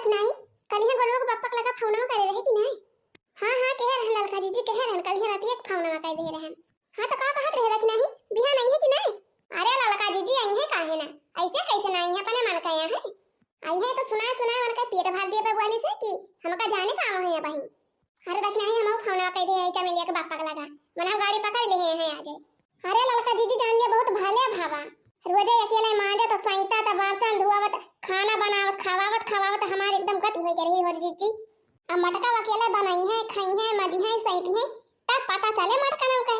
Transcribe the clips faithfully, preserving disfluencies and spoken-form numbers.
कि नाही, कलिहा गोलुआ के पप्पा के लगा फोनवा करे रहे कि नाही? हाँ, हाँ, कहे रहन ललका जीजी, कहे रहन, कलिहा रातिया के फोनवा कर दे रहन। हाँ, तो का कहत रहे कि नाही, बिहान अइहे कि नाही? अरे ललका जीजी, अइहे काहे ना, ऐसे कैसे ना अइहे, अपने मन का यहाँ है। अइहे तो सुनाए सुनाए उनका पेट भर दिए बे बोली से कि हमका जाने का आवत है बही। अरे दखिनाही, हमहू फोनवा कइ दे आई चमेलिया के बापा के लगा, मना गाड़ी पकड़ ले हैं आज। अरे ललका जीजी जान लिया, बहुत भले भावा। रोजे अकेले मांजे तो सैता त बर्तन धुआवत, खाना बनावत, खवावत खवावत हमार एकदम गति होइ गई रही हो जीजी। अब मटका अकेले बनाई है, खाई है, मजी है, सैती है, तब पता चले मटका नौ के।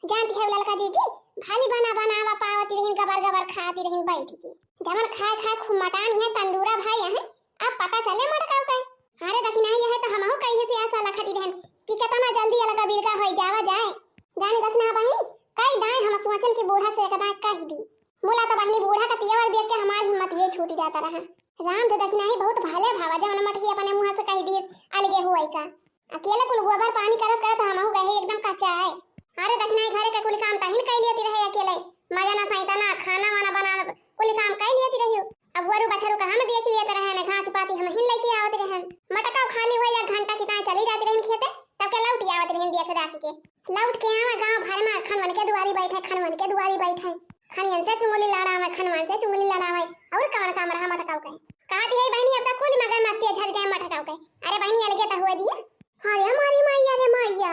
जानती है ललका जीजी, भाली बना बनावा पावती रहिन, गबर गबर खाती रहिन बैठ के। जवन खाए खाए खूब मटानी है, तंदूरा भाई है, अब पता चले मटकाऊ के। अरे दखिनाही, यह तो हमहू कही से आशा लखती रहन कि कितना जल्दी अलगा बिलगा होई जावा जाए। जानी दखिनाही बहिनी, कई दाएं हम सोचन कि बूढ़ा से एक दाएं कह दी। मुला तो बहिनी बूढ़ा का तेवर देख के हमार हिम्मत ये छूट जाता रहा। राम तो दखिनाही बहुत भले भावा, जवन मटकी अपने मुंह से कह दी अलगे हुआ का। अकेले कुल गोबर पानी करत करत हमहू गए एकदम कच्चा है। अरे दखिनाही, घरे के कुल काम तहिन कई लेती रहे अकेले, मजा ना सैता ना खाना वाना बनावे, कुल काम कई लेती रही। अब गोरू बछरू का हम देख लेते रहे न, घास पाती हम हिन लेके आवत रहन। मटका खाली हुआ या घंटा कितना चली जाती रहन खेते, तब के लौटी आवत रहन देख दाख के। लौट के आवे गांव भर में खनवन के दुआरी बैठे, खनवन के दुआरी बैठे, खनियन से चुंगली लड़ावे, खनवन से चुंगली लड़ावे, और कवन काम रहा मटकाऊ के। कहती है बहिनी, अब तक कुल मगर मस्ती झड़ जाए मटकाऊ के। अरे बहिनी, अलगे तो हुए दिया। हाँ रे मारी माइया रे माइया,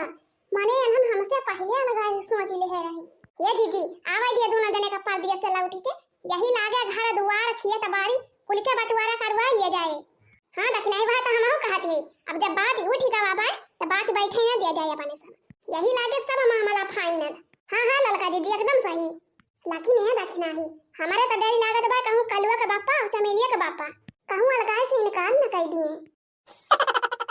माने एनहन हमसे पहिले अलगा सोच ले है रही। ये जीजी, आवे दिया दोनों जने का परदेस से लौटी के, यही लागे घर दुआर खेत बाड़ी कुल के बंटवारा करवा लिए जाए। हाँ दखिनाही, बात हमहू कहत ही, अब जब बात उठी गवा बाय, तो बात बैठे ना दिया जाए अपने सब। यही लागे सब मामला final। हाँ हाँ ललका जीजी, एकदम सही। लेकिन ये दखिनाही, हमारे तो डर लागत बा कहूँ कलुआ के बापा और चमेलिया के बापा कहूँ अलगाए से इनकार न कर दिए।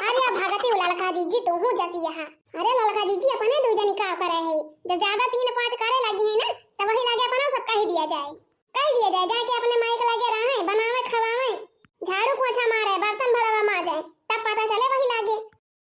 अरे अब भगती उ ललका जीजी, तू हूँ जती यहाँ। अरे ललका जीजी, अपने दू जनी का करे है, जब ज्यादा तीन पाँच करे लगी है ना, तो वही लागे अपना सब कह दिया जाए, कह दिया जाए, जाके अपने माई के लगे रहे, बनावे खवावे, झाड़ू पोछा मारे, बर्तन भड़वा माजे, तब पता चले वही लागे।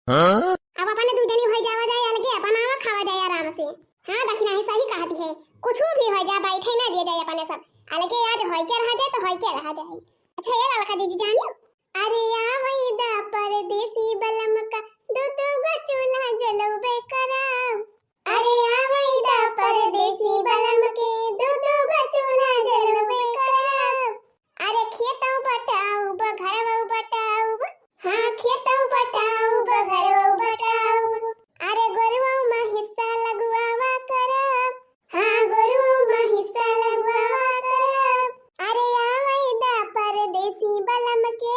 हाँ? अब अपने दू जनी होई जावा जाए अलगे, बनावा खावा जाए आराम से। हाँ दखिनाही, सही कहती है, कुछ भी हो जाए, बैठे ना दिया जाए अपने सब अलगे, आज होई के रहा जाए तो होई के रहा जाए। अच्छा ये ललका जीजी जानियो, अरे आवई दा परदेसी बलम का, दू दू गो चूल्हा जलौबे करब। अरे आवई दा परदेसी बलम के, दू दू गो चूल्हा जलौबे करब। अरे खेतौ बटाउब, घरवौ बटाउब, हाँ खेतौ बटाउब, घरवौ बटाउब। अरे गोरुवौ मा हिस्सा लगुआवा करब, हाँ गोरुवौ मा हिस्सा लगुआवा करब। अरे आवई दा परदेसी बलम के,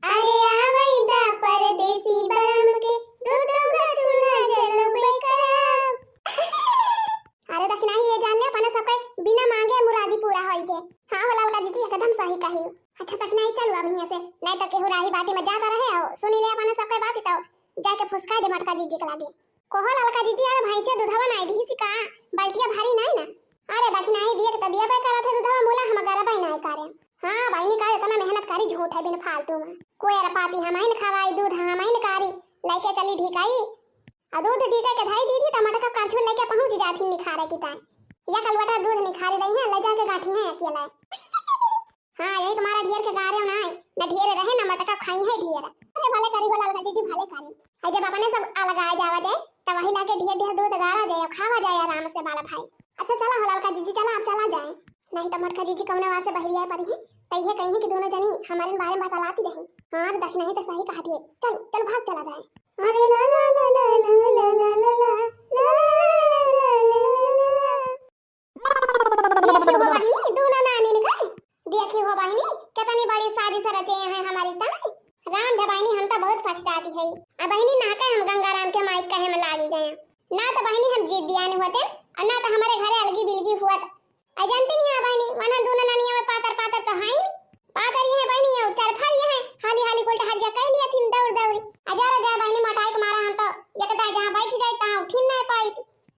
अरे आवई दा परदेसी बलम के, दू दू गो चूल्हा जलौबे करब। अरे दखिनाही, ये जान ले, अपने सबके बिना मांगे मुरादी पूरा होई के। हाँ हो ललका जीजी, एकदम सही कही। अच्छा दखिनाही, चलू अब हियां से, नहीं तो केहू राही बाटी में जाता रहे हो, सुनी ले अपने सबके बात तो जाके फुसका दे मटका जीजी के लागे। कहो ललका जीजी, अरे भैंसे दूधवा नाई दिही सिका, बाल्टिया भारी नाई ना। अरे दखिनाही, दिए के तो दिया बे करत है दूधवा, मुला हम गरबे नाई करे। हाँ बहिनी, का इतना मेहनत करी झूठ है बिन फालतू में। कोयर पाती हमइन खवाई, दूध हमइन कारी, लेके चली ढिकाई। आ दूध ढिका के धाई दी थी, त मटका करछुल लेके पहुंच जाती निखारे की ताई। या कलवटा दूध निखारी लई है, ले जाके गाठी है अकेला। हाँ, यही तुम्हारा ढेर के गारे ना है, न ढेर रहे, न मटका खाई है ढेर। अरे भले करी हो ललका जीजी, भले करी। है जब अपने सब अलगाए जावा जाए, त वही लागे ढेर ढेर दूध गारा जाए, खावा जाए आराम से बाला भाई। अच्छा चला हो ललका जीजी, चला अब चला जाए, नहीं त मटका जीजी कौनो वासे बहरिया पड़ी है, त ये कहीं कि दोनों जनी हमारे बारे में बतलाती रही। हाँ, तो दखिनाही तो सही कहती है, चल चल भाग चला जाए। अरे ला ला ला ला। देखी हो बहिनी, दोनों नानिन का। देखी हो बहिनी, कितनी बड़ी साजिश रचे हैं हमारी ताई। राम धे बहिनी, हम तो बहुत पछताती है। अब बहिनी ना कहे हम गंगाराम के माई कहे में लागी गए। ना तो बहिनी हम जिद्दियान होते, और ना तो हमारे घरे अलगी बिलगी हुआ। अ जानती नहीं है बहिनी, वरना दोनों नानिया में पातर पातर तो है ही। पातर ये है बहिनी, ये चरफर ये है, हाली हाली कुल टहलिया कह लिया थी दौड़ दौड़। अ जा रे जा बहिनी, मोटाई के मारा हम तो एक दाई जहाँ बैठ जाए तहाँ उठी नहीं पाई।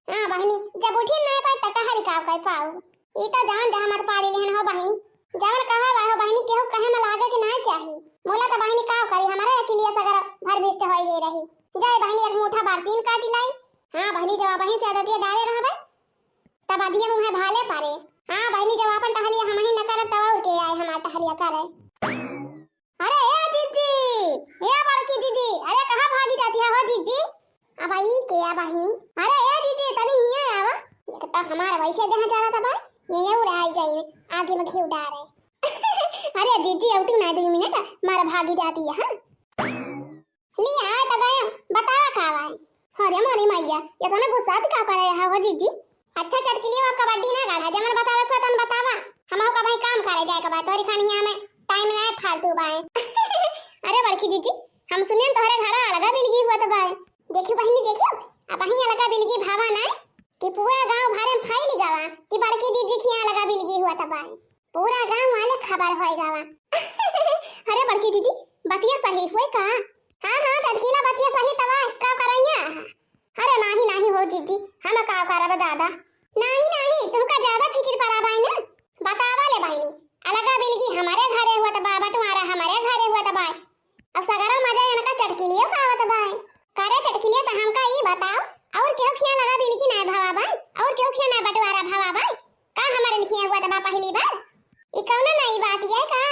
हाँ बहिनी, जब उठी नहीं पाई तो टहल का कर पाऊ। ई तो जान जहाँ मत पारी लेहन हो बहिनी। जवन कहा रहो बहिनी, केहू कहे में लागे के ना चाही। मोला तो बहिनी का करी, हमारे अकेलिया सगर भर भिष्ट होई गई रही। जाए बहिनी, एक मुठा बरसीन काटी लाई। हाँ बहिनी, जब बहिन से आदतिया डाले रहबे, तब अदिया मुँहे भाले पारे। हाँ बहिनी, जब अपन टहलिया हमही न करब, तब और के आए हमार टहलिया करे। अरे ए जीजी, आई के आ बहिनी? अरे ए जीजी, तनी हियाँ आवा। एक तो हमार वैसे देह जरत बा, ये उड़ाई गई, आगे में घी उड़ा रहे। अरे जीजी, अब तू ना दो मिनट, मारा भागी जाती है, हाँ? लिया, आ तो गया, बतावा का भाई? अरे मोरी मैया, इतना गुस्सा तो का करे है हो जीजी? अच्छा चटकिलिया, अब कबड्डी ना गाढ़ा, जमन बतावे को तन बतावा। हमहू का भाई काम करे जाए के बा, तोरी खानिया में टाइम ना है फालतू बाए। अरे बड़की जीजी, हम सुने तोहरे घरा अलगा बिलगी हुआ तो बाए। देखियो बहिनी, देखियो, अब वहीं अलगा बिलगी भावा ना कि पूरा गांव भरे में फैल गवा कि बड़की जीजी की यहाँ अलगा बिलगी हुआ तो बाए। पूरा गांव वाले खबर होए गवा। अरे बड़की जीजी, बतिया सही हुए का? हाँ हाँ चटकीला, बतिया सही तवा, का करैया? अरे नाही नाही हो जीजी, हम का करब दादा। नाही नाही, तुमका ज्यादा फिकिर पड़ा बाई ना। बतावा ले बहिनी, अलगा बिलगी हमारे घरे हुआ त बा, बंटवारा हमारे घरे हुआ त बा। अब सगरो मजा इनका चटकिलियो का आवत बा। करे चटकिलियो त हमका ई बताओ, और केहू खिया अलगा बिलगी ना भवा बा, और केहू खिया ना बंटवारा भवा बा? का हमारे खिया हुआ त बा पहली बार? ई कौनो नई बात ये का?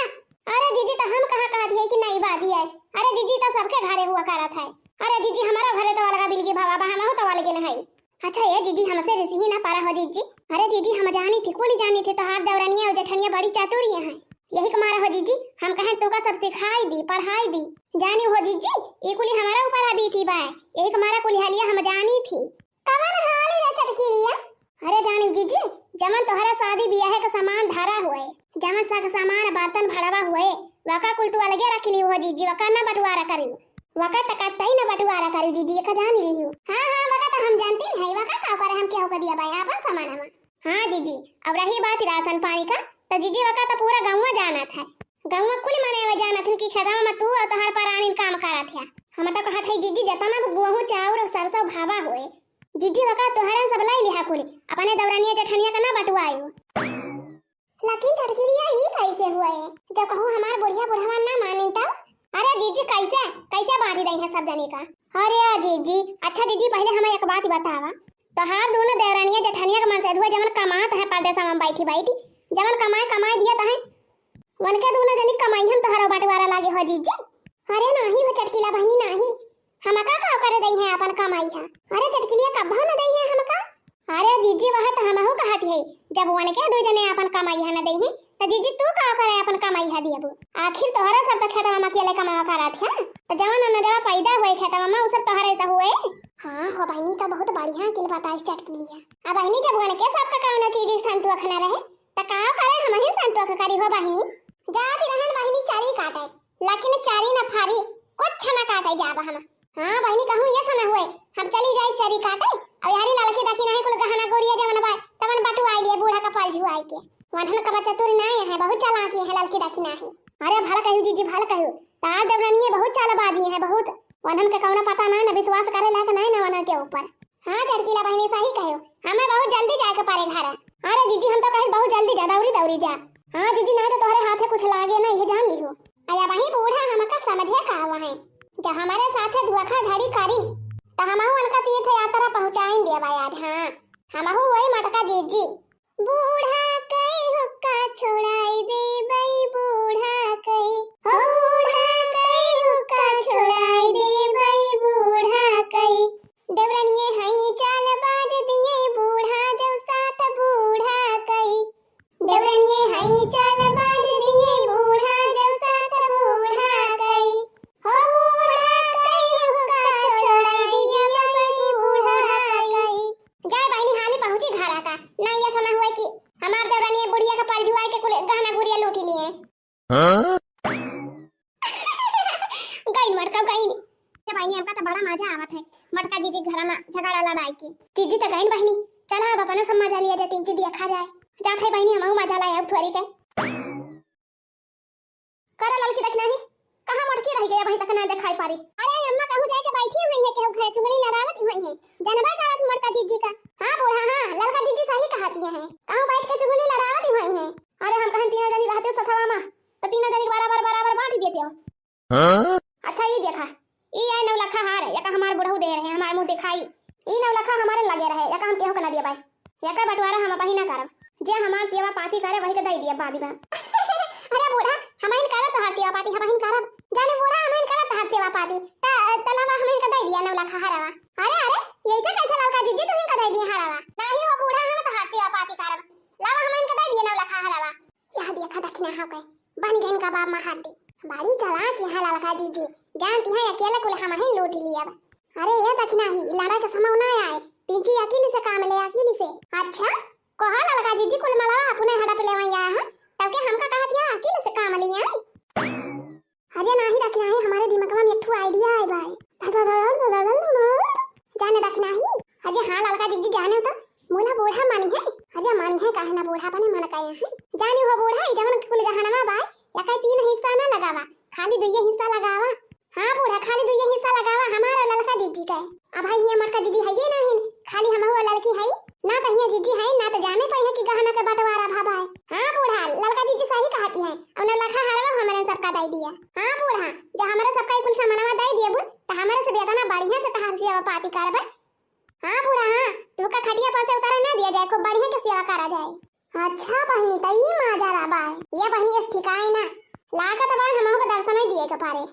अरे जीजी, त हम कहाँ कहत है कि नई बात ये? अरे जीजी, त सबके घरे हुआ करत है। अरे जीजी, हमारा घरे तो अलगा बिलगी भवा बा, हमहू तो अलगे न है। अच्छा ए जीजी, हमसे रिसही ना पारा हो जीजी। अरे जीजी, हम जानी थी, कुली जानी थी, तोहार देवरनिया और जेठनिया बड़ी चातुरिया हैं। यही के मारा हो जीजी, हम कहें तोका सब सिखाई दी, पढ़ाई दी। जानी हो जीजी, ये कुली हमारा ऊपर अभी थी बाय। यही के मारा कुली हालिया हम जानी थी। कवन हाली रे चटकिलिया? अरे जानी जीजी, जमन तोहरा शादी बियाहे के सामान धरा हुए, जमन सग सामान बर्तन भड़वा हुए, वका कुल तू अलगे रख लियो हो जीजी, वका ना बंटवारा करियो। वका तका तई ना बंटवारा करियो जीजी, एका जान लियो। हाँ, हाँ, वका त हम जानती नहीं, वका का करे हम केहू के दिया बाय आपन सामान हम। हाँ जीजी, अब रही बात राशन पानी का, त जीजी वका त पूरा गौवा जानत है। गौवा कुल मने वे जानत है कि खेतवा में तू और तोहार परानी काम करत है। हम तो कहत है जीजी, जतना भी गेहूं, चाउर और सरसों भावा हुए, जीजी वका तोहरन सब लाई लिहा कुली, अपने दौरानिया जेठनिया का ना बटुआयो। लेकिन चटकिलिया ई कैसे हुए? जब कहूँ हमार बुढ़िया बुढ़वा ना मानिन तब? अरे जीजी, कैसे, कैसे बांटी दई है सब जने का? अरे जीजी, अच्छा जीजी, पहले हमें एक बात बतावा, तोहार दोनों देवरानिया जेठनिया के मन से हुए जवन कमात है परदेसा में बैठी बैठी, जवन कमाए कमाए दिया तहें, उनके दोनों जनी कमाई हम तोहरा बंटवारा लागे हो जीजी? अरे नाही हो चटकीला बहिनी नाही, हमका का करे दई है अपन कमाई है? अरे चटकिलिया कब्बा न दई है हमका। अरे जीजी वह तो हमहू कहत है, जब उनके दो जने अपन कमाई है न दई है, त जीजी तू का करे अपन कमाई है दियबू? आखिर तोहरा सब त खेतवा में अकेले कमावा करत है, त जवन अनजवा पैदा हुए खेतवा में उ सब तोहरे त हुए। हाँ हो बहिनी, त बहुत बढ़िया अकिल बताइस चटकिलिया। अब बहिनी जब उनके सबका कौनो चीज संतोख न रहे, त का करे हमही संतोख करी हो बहिनी? जात रहन बहिनी चरी काटे, लेकिन चरी न फरी, कुछ न काटे जाब हम। हाँ बहिनी, कहूँ ये सना हुए, हम चली जाई चरी काटे, और यारी ललकी दखिना है कुल गहना गोरिया जवन बाय, तवन बटुआई लिए बूढ़ा का पलझुआई के। वनहन का बच्चा तुरी ना है, बहुत चालाकी है ललकी दखिना है। अरे भला कहू जीजी, भला कहू, तार देवरनिये बहुत चालबाजी है, बहुत। वनहन का कौनो पता ना, न विश्वास करे लायक ना, न वनहन के ऊपर। हाँ चटकीला बहिनी, सही कहो, हमें बहुत जल्दी जाए के पड़े घर। अरे जीजी, हम तो कहे बहुत जल्दी जा, दौड़ी दौड़ी जा। हाँ जीजी, नहीं तो तोहरे हाथे कुछ लागे ना, ये जान लिहो। अया वही बूढ़ा हमका समझे का हुआ है, जब हमारे साथे धोखाधड़ी करी, तो हमहू उनका तीर्थ यात्रा पहुँचाइन देबा आज। हाँ, हमहू वही मटका जीजी। बूढ़ा कई हुक्का छोड़ाई देबई, बूढ़ा कई, हो बूढ़ा कई हुक्का छोड़ाई देबई, बूढ़ा कई। देवरनिये हई चालबाज दिए बूढ़ा जब साथ बूढ़ा कई। देवरनिये हई चालबाज दिए बूढ़ा जब साथ बूढ़ा कई। हो बूढ़ा कई हुक्का छोड़ाई दिए बूढ़ा कई। जाए बहिनी हाली पहुँची घरा का। ना ये सना हुआ कि हमार देवरनिये बुढ़िया का पलझुआई के कुल गहना गुरिया लूटी लिए। हाँ? गई मटका गई। ए बहिनी, हमका तो बड़ा मजा आवत है मटका जीजी के घरा में झगड़ा लड़ाई के। जीजी तो गईन बहिनी, चला अब अपना सब मजा लिया जाए, तीन चीज देखा जाए। जात है बहिनी, हमहू मजा लाए अब थोड़ी के। करे ललकी दखिना ही, कहाँ मटकी रह गया, वहीं तक ना दिखाई पारी। अरे अम्मा, कहूँ जाके बैठी हुई है, केहू घर चुगली लड़ावत हुई है। जनबा करत मटका जीजी का। हाँ बूढ़ा, हाँ, ललका जीजी सही कहती है, कहूँ बैठ के चुगली लड़ावत हुई है। अरे हम कहन तीनों जनी रहते सथवा में, तो तीनों जनी बराबर बराबर बांट देते हो। हाँ? अच्छा ये देखा, ई आए नौलखा हार, एका हमार बुढ़ऊ दे रहे, हमार मुँह दिखाई। ई नौलखा हमारे लगे रहे, एका हम केहू के ना दिए भाई। एकर बंटवारा हम अबही ना करब। जे हमार सेवा पाती करे, वही के दई दिए बाद में। अरे बूढ़ा, हमहिन करब तोहार सेवा पाती, हमहिन करब। जाने बूढ़ा, हमहिन करब तोहार सेवा पाती। त, तलवा हमहिन के दई दिया नौलखा हरवा। अरे, अरे, यैसे कैसे ललका जिज्जी तुहीं का दइ दिए हरवा? नाही हो बूढ़ा, हम तो हाथ सेवा पाती करब। लावा हम इनका दइ दिए नवलखा हरवा। यह देखा दखिनहा के, बन गइन कबाब मा हड्डी। बड़ी चालाक है ललका जिज्जी, जानती है अकेले कुल हमहीं लूट लियब। अरे ये दखिनही, ई लड़ाई के समय ना आए, पिंची अकिल से काम ले, अकिल से। अच्छा, कहा ललका जिज्जी कुल मलवा अपने हड़प लेवैया है, तब के हमका कहत या अकिल से काम लिया। अरे नाही दखिनही, हमरे दिमगवा मा एक ठो idea आए बाय। जाने दखिनही। अरे हाँ ललका जिज्जी जाने तो, मोला बूढ़ा मानी है। अरे मानी है काहे ना, बूढ़ा अपने मन का है। जाने हो बूढ़ा, ई जवन कुल गहनवा बाय, एका तीन हिस्सा ना लगावा, खाली दुइये हिस्सा लगावा। हाँ बूढ़ा, खाली दुइये हिस्सा लगावा, हमार और ललका जिज्जी के। अब भाई हियाँ मोटका जिज्जी हइये नाहीं, खाली हमहू और ललकी हई। ना तो हियाँ जिज्जी हई, ना तो जाने पाई है कि गहना के बंटवारा भा बाय। हाँ बूढ़ा, ललका जिज्जी सही कहती है, और नवलखा हरवा हमरे सबका दइ दिया। हाँ बूढ़ा, जब हमरे सबका ई कुल सामानवा दइ देबू, तो हमरे सब इतना बढ़िया से तहार सेवा पाती करबे। हाँ बूढ़ा, हाँ, तुहका खटिया पर से उतारे ना दिया जाए, खूब बढ़िया के सेवा करा जाए। अच्छा बहिनी, त ई माजरा बाय। ये बहिनी, इस ठिकाए ना। लागत बाय हमहू के दर्शन दिए के पारे।